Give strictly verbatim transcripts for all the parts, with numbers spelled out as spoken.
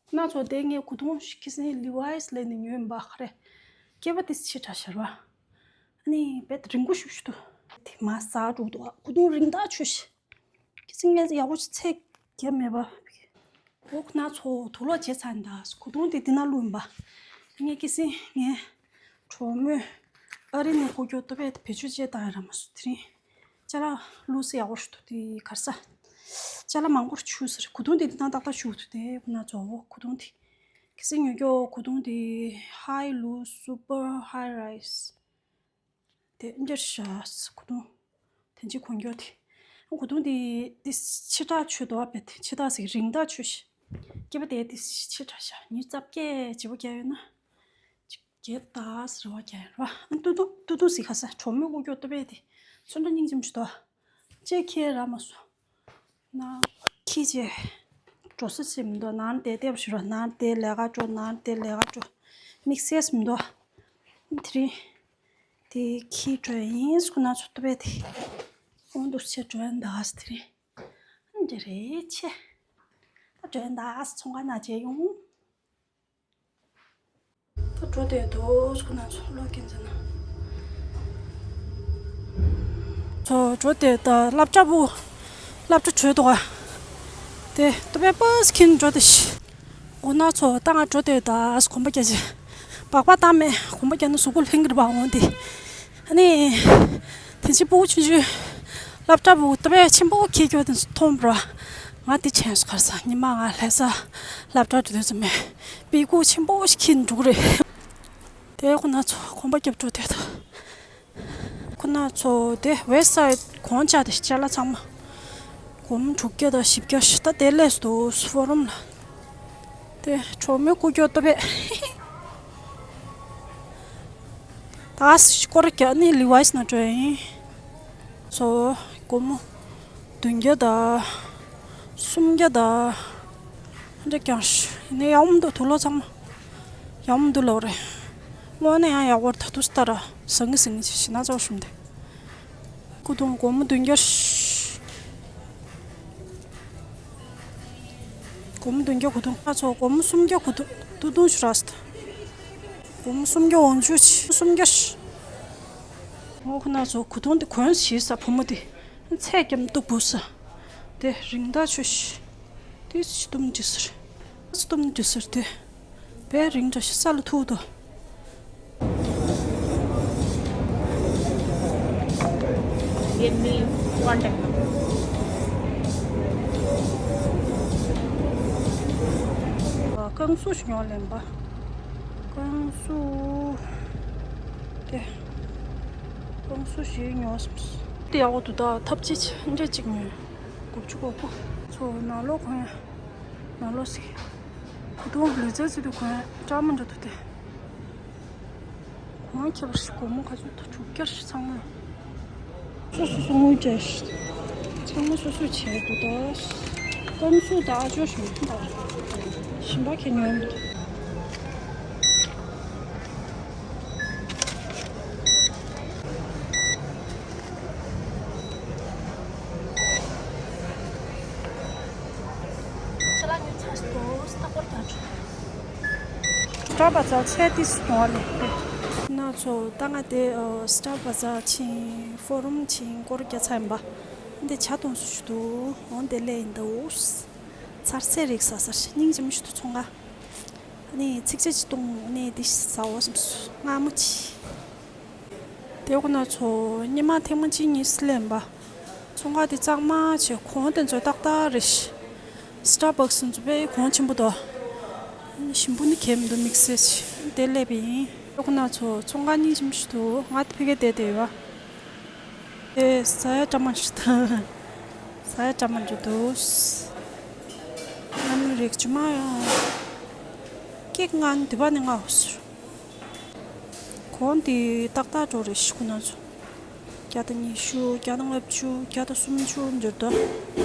ཁོ་ན་ཚོ་དེ་ངས་གོས་ཐུང་ཞིག་ཁྱི་སེང་ལི་ཝའི་སི་ལེན་ནས་ཉོས་ཡིན་པ། ཁ་རེ་སྐེད་པ་དེ་ཕྱི་དྲགས་ཤར་བ། ཨ་ནི་བེད་རིང་པོ་ཞུ་ཞུ་འདུག་དེ་མ་ཟ་འགྲོ་འདུག་གོས་ཐུང་རིང་ཐག་ཆོད་ཤི། ཁྱི་སེང་ངས་ཡག་པོ་ཞིག་ཚད་རྒྱབ་མེད་པ། འོ་ཁོ་ན་ཚོ་དུག་ལོག་བྱས་ཚར་འདུག་གོས་ཐུང་དེ་འདི་ན་བླུགས་ཡིན་པ། ངས་ཁྱི་སེང་ངའི་གྲོགས་མོས་ཨ་རི་ནས་སྐུ་སྐྱོ་ཏོ་བེད་བེད་སྤྱོད་བྱས་བཏང་ཡ་ར་མ་སོང་དེ་རིང་། ཅ་ལག་ལུགས་སྲོལ་ཡག་པོ་ཞིག་འདུག་དེ་གར་ས། ཅ་ལག་མང་པོར་ཆུ་ཟེར་གོས་ཐུང་དེ་འདི་ན་ཏག་ཏག་ཞུ་འདུག་དེ་ཁོ་ན་ཚོ་འོ་གོས་ཐུང་དེ། ཁྱི་སེང་ཉོ་རྒྱུ་གོས་ཐུང་དེ་ཧའི་ལུགས་སུ་པར་ཧའི་རའི་སི། དེ་འདིར་བཞག་གོས་ཐུང་། དེ་འཇིག་གོན་རྒྱུ་དེ། གོས་ཐུང་དེ་དེ་ཕྱི་དྲགས་ཆོད་དོ་བེད་ཕྱི་དྲགས་ཟིག་རིང་ཐག་ཆོད་ཤི། སྐེད་པ་དེ་དེ་ཕྱི་དྲགས་ཤ་ཉི་ཙབ་སྐད་བྱེད་པོ་རྒྱག་ཡོད་ན། གེ་ཏ་ཟེར་བ་རྒྱག་ར། ཏུ་ཏུ་ཏུ་ཏུ་ཟིག་ཁ་ས་གྲོགས་མོས་སྐུ་སྐྱོ་ཏོ་བེད་དེ། ཚོན་ཁྲ་སྙིང་རྗེ་མོ་ཞིག་འདུག་ཅེས་ཁྱེད་ར་མ་སོང་། ན་ཁྱི་ཅེ། འགྲོ་ས་ཅེ་མི་འདུག་ནང་དེ་ལྟེབ་ཞུ་ར་ནང་དེ་ལས་ཀ་འགྲོ་ནང་དེ་ལས་ཀ་འགྲོ། དམིགས་བསལ་མི་འདུག་དེ་རིང་། དེ་ཁྱི་འགྲོ་ཡིན་སྐུ་ན་ཚོ་ཏོ་བེད་དེ། འོང་འདུག་ཅེ་འགྲོ་ཡིན་འདུག་དེ་རིང་། འདི་རེད་ཆེ། ད་འགྲོ་ཡིན་འདུག་ཚོང་ཁང་ན་མཇལ་ཡོང་། ད་འགྲོ་བསྡད་འདུག་ཁོ་ན་ཚོ་ལོག་གིན་ཟེར་ན། ཚོ་འགྲོ་བསྡད་ད་སློབ་གྲྭ་བུ། སློབ་གྲྭ་བྲོས་འདུག་ག་དེ་ཏོ་བེད་པས་ཁྱིན་འགྲོ་བསྡད་ཤི། འོ་ན་ཚོ་ད་ང་འགྲོ་བསྡད་ད་གོམ་པ་རྒྱག་ཅི། སྦག་སྦག་བཏང་མེད་གོམ་པ་རྒྱག་ན་གཟུགས་པོ་ལྷིང་གི་རེད་པ་འོང་དེ། ཨ་ནི། དེ་ཕྱི་ཕྲུ་གུ་ཆུང་ཆུང་། སློབ་གྲྭ་བུ་ཏོ་བེད་ཆེན་པོ་ཁྱེར་སྐྱོ་དེ་མཐོང་བ། ང་དེ་ཆེན་སུ་གར་ས་ཉི་མ་ང་ལྷ་ས་སློབ་གྲྭ་འགྲོ་དུས་ཙམ་མེད་པི་ཀུ་ཆེན་པོ་ཞིག་ཁྱེར་འགྲོ་གི་རེད། དེ་ཁོ་ན་ཚོ་གོམ་པ་རྒྱབ་འགྲོ་དེ་ད། ཁོ་ན་ཚོ་དེ་ཝེ་སི་ཊི་སའི་ཌི་གོང་ཆ་དེ་ཅ་ལག་ཚང་མ། གོམ་དྲུག་བརྒྱ་དང་བཞི་བརྒྱ་ཞིག་ད་དེ་ལས་སུ་འདུག་ཕོ་རུམ་ལ། དེ་གྲོགས་མོའི་སྐུ་སྐྱོ་ཏོ་བེད། ད་སྐོར་རྒྱག་ནི་ལི་ཝའི་སི་ནང་འགྲོ་ཡིན། ཚོ་སྒོར་མོ་བདུན་བརྒྱ་དང་། སུམ་བརྒྱ་དང་། འདྲ་ཀྱང་ཡིན་ནའི་ཡག་མོ་འདུག་དུག་ལོག་ཚང་མ་ཡག་མོ་འདུག་ལབ་རེད། དངོས་གནས་ཡང་ཡག་པོ་རེད། ད་དུས་སྟ་ར་ཟང་ངེ་ཟིང་ངེ་བྱེད་ཤི་ན་ཚོགས་ཞུམ་དེ། སྐུ་གདུང་སྒོར་མོ་བདུན་བརྒྱ། སྒོར་མོ་བདུན་བརྒྱ་སྐུ་གདུང་ང་ཚོ་སྒོར་མོ་སུམ་བརྒྱ་སྐུ་གདུང་ཏུ་གདུང་ཞུ་ར་སྟ། སྒོར་མོ་སུམ་བརྒྱ་འོང་ཆུ་ཆི་སུམ་བརྒྱ་ཤི། ངོ་ཁོ་ན་ཚོ་སྐུ་གདུང་དེ་གོན་ཞིག་ས་བུ་མོ་དེ་ཚད་ཀྱང་སྟུག་པོ་ས། དེ་རིང་ད་ཆུ་ཤི། དེ་ཆི་གཏུམ་འདྲི་ཟེར། ཆི་གཏུམ་འདྲི་ཟེར་དེ། བས་རིང་འདྲ་ཞིག་ས་ལ་ཐུག་ཏོ། Give me contact number. ཀང་སུ་ཞིག་ཉོ་ལེན་པ། ཀང་སུ། དེ། ཀང་སུ་ཞིག་ཉོ་སམ། དེ་ཡག་པོ་འདུག་ད་ཐབས་ཅི་འདྲ་ཅིག་ཉོས། དགུ་བཅུ་གོ་དགུ། ཚོ་ནང་ལོགས་གོན་ཡ། ནང་ལོགས་ཟིག་ཁོ་ཐོང་ལུས་རྩལ་ཚུལ་དུ་གོན་ཡ་སྐྲག་མ་འགྲོ་འདུག་སྟེ། གོང་ཁྱད་པར་སྒོར་མོ་ག་ཚོད་དང་དྲུག་བརྒྱ་ཚང་མ། སོ་སོ་སོ་ངོས་བྱས་ཤིག་ཚང་མ་སོ་སོས་བྱས་འདུག་ད། ཀང་སུ་ད་ཨ་ཅོ་ཞུ་མི་འདུག་ཞིམ་པ་ཁྱེར་ཉོས་འདུག་ཅ་ལག་ཉོས་ཚར་སོང་། ད་སྐོར་རྒྱག་ཆོག་སྟར་བ་ཛ་ཆེ་ཏིས་ནོ་ལེ། ཁོ་ན་ཚོ་ད་ང་དེ་སྟར་བ་ཛ་ཕྱིན་ཕོ་རུམ་ཕྱིན་སྐོར་རྒྱག་ཚར་ཡིན་པ། འདི་ཇ་འཐུང་སུ་ཞུ་འདུག་འོང་དེ་ལས་ཡིན་འདུག་ཚར་ཚེ་རིག་ས་སར་སྙིང་རྗེ་མོ་ཞུ་འདུག་ཚོང་ཁང་། ཨ་ནི་ཚིག་ཇ་ཅིག་བཏུང་ནས་འདི་ཟ་འོ་བསམ་སོང་སྔ་མོ་ཅིག་དེ་ཁོ་ན་ཚོ་ཉི་མ་ཐེངས་མ་གཅིག་གཉིས་སུ་ལེན་པ། ཚོང་ཁང་དེ་གཙང་མ་བྱས་གོང་དེ་ཚོ་ཏག་ཏག་རེད་ཤི། སི་ཊར་བག་སི་ཚོ་དཔེ་གོང་ཆེན་པོ་འདུག་ཞིམ་པོ་ནི་གས་མི་འདུག་དམིགས་བསལ་ཆེ་དེ་སླེབས་པ་ཡིན། དེ་ཁོ་ན་ཚོ་ཚོང་ཁང་གཉིས་ཞིམ་ཞིག་འདུག་ང་དེ་ཕ་གིར་བསྡད་བསྡད་ཡོད་པ། ཨེ་ཟ་ཡ་བཀྲ་མ་འགྲོ་ད། ཟ་ཡ་བཀྲ་མ་འགྲོ་འདུག་ཨ་མི་རིག་ཇུ་མ་ཡང་། ཀེག་ང་འདི་པ་ནས་ང་འོ་ཟེར། གོང་དེ་ཏག་ཏག་འགྲོ་རེད་ཤི་ཁོ་ན་ཚོ། བརྒྱ་དང་ཉི་ཤུ། བརྒྱ་དང་ལྔ་བཅུ། བརྒྱ་དང་སུམ་ཅུ་འདིར་འདུག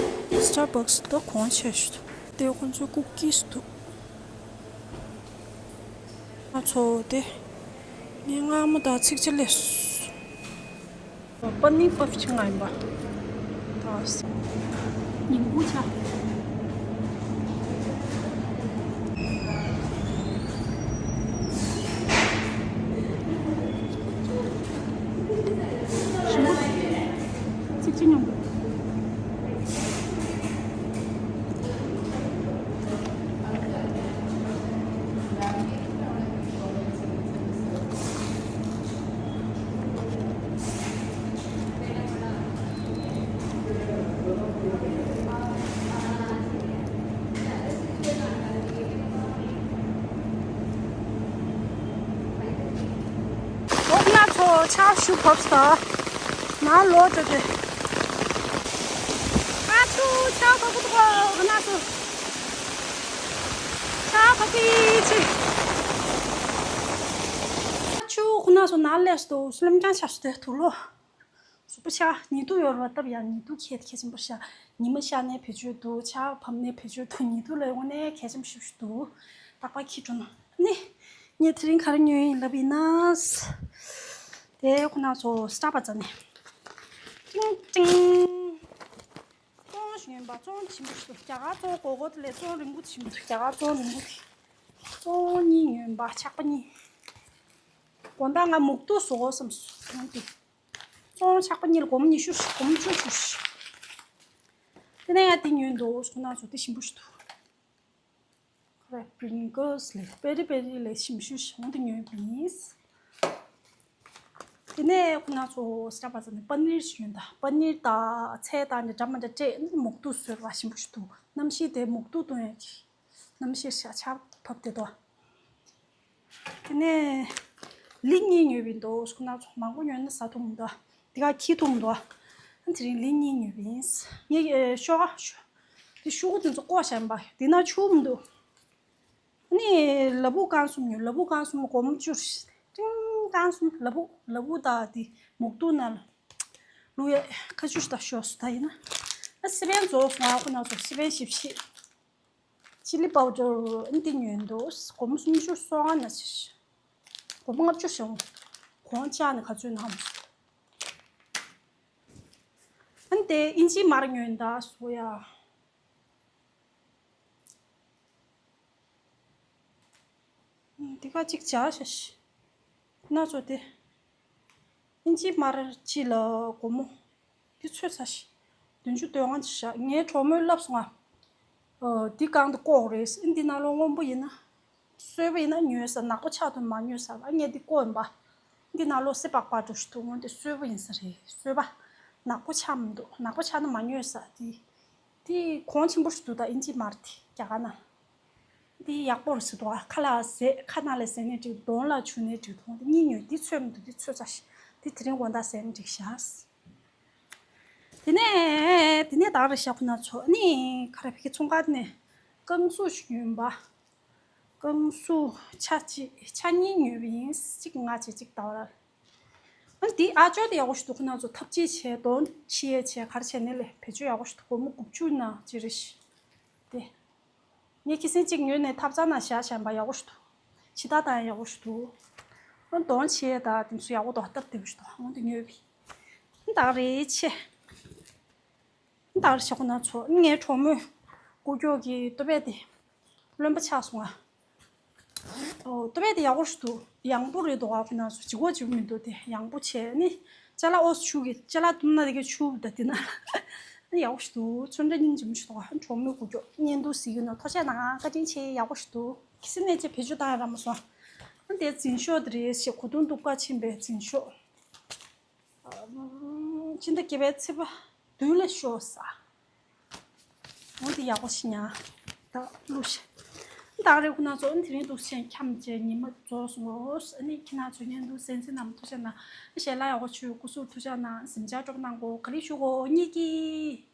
Starbucks་འདི་གོང་ཆེ་ཤོས་འདུག་དེ་ཁོང་ཚོའི་cookies་འདུག་ང་ཚོ་དེ། ངས་སྔ་མོ་དང་ཚིག་ཅིག་ལས་སོང་། པ་ནི་པ་ཕི་ཆི་ང་ཡིན་པ། ད་ཉིན་གུང་ཆ། ཚིག་ཅིག་མཉམ་དུ། འོ་ང་ཚོ་ཆར་ཤུགས་བབས་སོང་། ང་ལོག་འགྲོ་གི། ཨ་ཆུ་ཆར་བབས་ཀྱི་འདུག་ང་ཚོ་ཆར་བབས་ཀྱི་ཆེ། ཨ་ཆུ་ཁོ་ན་ཚོ་ནར་ལས་སོང་། སུ་ལམ་རྐྱང་ཆར་སོང་དེ་དུག་ལོ། གཟུགས་པོ་ཤ་ཉི་གདུགས་ཡོད་རེད་པ། སྟབས་ཡག་ཉི་གདུགས་ཁྱད་ཁྱད་ཆེན་པོ་ཤ། ཉི་མ་ཤར་ནའི་བེད་སྤྱོད་འདུག་ཆར་བབས་ནའི་བེད་སྤྱོད་འདུག་ཉི་གདུགས་ལ་ཡོང་ནའི་གལ་ཆེན་པོ་ཞེ་པོ་ཞིག་འདུག་རྟག་པར་འཁྱེར་འགྲོ་ན་ནི། ངས་དེ་རིང་ག་རེ་ཉོས་ཡིན་ལབ་ཡིན་ན། དེ་ཁོ་ན་ཚོ་སི་ཊར་བ་ཛ་ནས། ཀྲིང་ཀྲིང་། བཙོང་ཞིག་ཉོས་པ། བཙོང་ཆེན་པོ་ཞིག་འདུག་རྒྱ་གར་བཙོང་གོ་གོ་དེ་ལས་བཙོང་རིང་པོ་ཆེན་པོ་འདུག་རྒྱ་གར་བཙོང་རིང་པོ་དེ། བཙོང་གཉིས་ཉོས་པ། ཆག་པ་གཉིས། དགོང་དག་ང་མུག་ཏུ་བཟོ་དགོས་བསམ་སོང་དེ། བཙོང་ཆག་པ་གཉིས་ལ་སྒོར་མོ་ཉི་ཤུ་ཞིག་སྒོར་མོ་བཅུ་ཞིག་དེ་ནས་ཡང་དེ་ཉོས་འདུག་ཁོ་ན་ཚོ་དེ་ཞིམ་པོ་ཞིག་འདུག་ཁོ་རེ་Pringles་ལས་པེ་རི་པེ་རི་ལས་ཞིམ་ཤོས་ཤིག་འོང་དེ་ཉོས་པ་ཡིན། དེ་ནས་ཁོ་ན་ཚོ་སི་ཊར་བ་ཛ་ནས་པ་ནིར་ཞིག་ཉོས་ད། པ་ནིར་དང་ཚལ་དང་འདྲ་མི་འདྲ་སྤྲད་མུག་ཏུ་བཟོས་པ་ཞིམ་པོ་ཞིག་འདུག་གནམ་གཤིས་དེ་མུག་ཏུ་གཏོང་ཡག་གི་གནམ་གཤིས་ཤ་ཆར་བབས་བསྡད་དོ། དེ་ནས་ལི་གཉིས་ཉོས་པ་ཡིན་འདུག་ཁོ་ན་ཚོ་མང་པོ་ཉོས་ན་ཟ་ཐུབ་མི་འདུག་དེ་ག་ཁྱི་ཐུབ་མི་འདུག་དེ་རིང་ལི་གཉིས་ཉོས་པ་ཡིན། ངས་ཤོག་ཨ་ཤོ། དེ་ཤོག་གུ་དེ་ཚོ་བཀོག་བཞག་ཡིན་པ། དེ་ན་ཆུ་མི་འདུག་ཨ་ནི་ལ་ཕུག་རྐང་གསུམ་ཉོས། ལ་ཕུག་རྐང་གསུམ་སྒོར་མོ་བཅུ། ཀྲིང་རྐང་གསུམ་ལ་ཕུག་ལ་ཕུག་དང་དེ་མུག་ཏུ་ན་ལ་ལུ་ཡ་ཁ་ཆུ་ཞིག་ད་ཤོག་སུ་ད་ཡིན་ན། ཨ་སི་པན་རྫོགས་སོང་ཨ་ཁོ་ན་ཚོ་སི་པན་ཞིབ་ཞིབ། ཅི་ལི་པའུ་ཌར་འདི་ཉོས་འདུག་སྒོར་མོ་སུམ་ཅུ་སོ་ལྔ་ན་ཅི། སྒོར་མོ་ལྔ་བཅུ་བྱུང་། གོང་ཆག་ནས་ག་ཚོད་ནང་། ཨ་ནི་དེ་ཨིན་ཇི་མར་ཉོས་འདུག་སོ་ཡ། འདི་ག་གཅིག་བྱ་ཤ་ཤི། ན་ཚོ་དེ། ཨིན་ཇི་མར་གཅིག་ལ་སྒོར་མོ། འདི་ཚོད་ཚ་ཤི། བདུན་ཅུ་དོན་ལྔ་ཅིག་བཞག་ངའི་གྲོགས་མོས་ལབ་སོང་ང་། འདི་གང་དུ་ལྐོག་རེད། འདི་ནང་ལོགས་སྔོན་པོ་ཡིན་ན། སོས་པ་ཡིན་ན་ཉོས་ས། ནག་པོ་ཆགས་དུས་མ་ཉོས་ས་ལ་ངས་འདི་ལྐོག་ཡིན་པ། འདི་ནང་ལོགས་སེ་པག་པ་འགྲོ་ཞིག་འདུག་སྔོན་དེ་སོས་པ་ཡིན་ས་རེད། སོས་པ། ནག་པོ་ཆགས་མི་འདུག་ནག་པོ་ཆགས་ན་མ་ཉོས་ས་འདི། དེ་གོང་ཆེན་པོ་ཞིག་འདུག་ད་ཨིན་ཇི་མར་དེ་རྒྱ་གར་ན། འདི་ཡག་པོ་རེད་ཟེར་འདུག་ཨ་ཁ་ལག་ཟས་ཁ་ནང་ལ་ཟས་ནས་འགྲིག་གདོང་ལ་བྱུག་ནས་འགྲིག་མཐོང་དེ་གཉིས་ཉོས། འདི་ཚོད་མི་འདུག་འདི་ཚོད་ཚ་ཞིག་འདི་དེ་རིང་དགོང་དག་ཟས་ནས་འགྲིག་ཤག་དེ་ནས་དེ་ནས་ད་རེ་ཤག་ཁོ་ན་ཚོ་ནི་ཁ་ར་ཕི་ཁི་ཚོང་ཁང་ནས་རྐང་སུ་ཞིག་ཉོས་པ། རྐང་སུ་ཆ་གཅིག་ཆ་གཉིས་ཉོས་པ་ཡིན། གཅིག་ང་བྱས་གཅིག་ད་བར། ཨ་འདི་ཨ་ཅོ་དེ་ཡག་པོ་ཞིག་འདུག་ཁོ་ན་ཚོ་ཐབ་ཅི་བྱས་དོན་ཆི་ཡས་བྱས་ག་རེ་བྱས་ནས་ལས་བེད་སྤྱོད་ཡག་པོ་ཞིག་འདུག་སྒོར་མོ་དགུ་བཅུ་ན་ཅི་རེ་ཞིག་དེ། ངས་ཁྱི་སེང་གཅིག་ཉོས་ནས་ཐབ་ཚང་ན་བཞག་བཞག་པ་ཡག་པོ་ཞིག་འདུག་ཕྱི་ཐག་དང་ཡག་པོ་ཞིག་འདུག་ཨ་དོན་ཆི་ཡས་ད་དེ་ཚོ་ཡག་པོ་འདུག་སྟབས་བདེ་པོ་ཞིག་འདུག་འོ་དེ་ཉོས་པ་ཡིན། ད་རེ་ཆེ། ད་རེ་ཆེ་ཁོ་ན་ཚོ་ངའི་གྲོགས་མོས་ཀུ་ཀྱོག་གི་ཏོ་པས་དེ་རློན་པ་ཆགས་སོང་ང་། ཨོ་ཏོ་པས་དེ་ཡག་པོ་ཞིག་འདུག་ཡང་པོ་རེད་འདུག་ཨ་ཁོ་ན་ཚོ་ལྗིད་ཁོག་ལྗིད་པོ་མི་འདུག་དེ་ཡང་པོ་བྱས་ནི་ཅ་ལག་ཨོ་ཆུ་གི་ཅ་ལག་བཏུམ་ན་དེ་གའི་ཆུ་ད་དེ་ན་ཡག་པོ་ཞིག་འདུག་ཚོན་ཁྲ་སྙིང་རྗེ་མོ་ཞིག་འདུག་ཨ་གྲོགས་མོས་ཀུ་ཀྱོག་བརྙན་ཐུང་གཟིགས་ཡོད་ན་ཐུགས་རྗེ་གནང་། བཀའ་དྲིན་ཆེ། ཡག་པོ་ཞིག་འདུག་ཁྱི་སེང་ནས་ཅིག་བེད་སྤྱོད་བཏང་ཡ་རག་མ་སོང་། ཨ་དེ་འཛིན་ཤོག་དེ་རེད་ཞེས་གོ་དུང་སྡུག་པ་ཕྱིན་པའི་འཛིན་ཤོག་ཕྱི་ཟླ་བརྒྱད་པའི་ཚེས་པ་བདུན་ལ་ཤོག་ས། འོ་དེ་ཡག་པོ་ཞིག་ཉར། ད་བླུགས་ཤིག་ད་རེ་ཁོ་ན་ཚོ་དེ་རིང་འདུག་སེ་འཁྱམས་བྱས་ཉི་མ་རྫོགས་སོང་ངོ་། ཨ་ནི་ཁྱེད་རང་ཚོ་བརྙན་ཐུང་གསན་གཟིགས་གནང་ཐུགས་རྗེ་གནང་། ཞལ་ལག་ཡག་པོ་མཆོད། སྐུ་གཟུགས་ཐུགས་ཅག་གནང་། གཟིམ་འཇག་སྤྲོ་པོ་གནང་དགོས། ག་རེ་ཞུ་དགོས་གཉིས་ཀྱིས།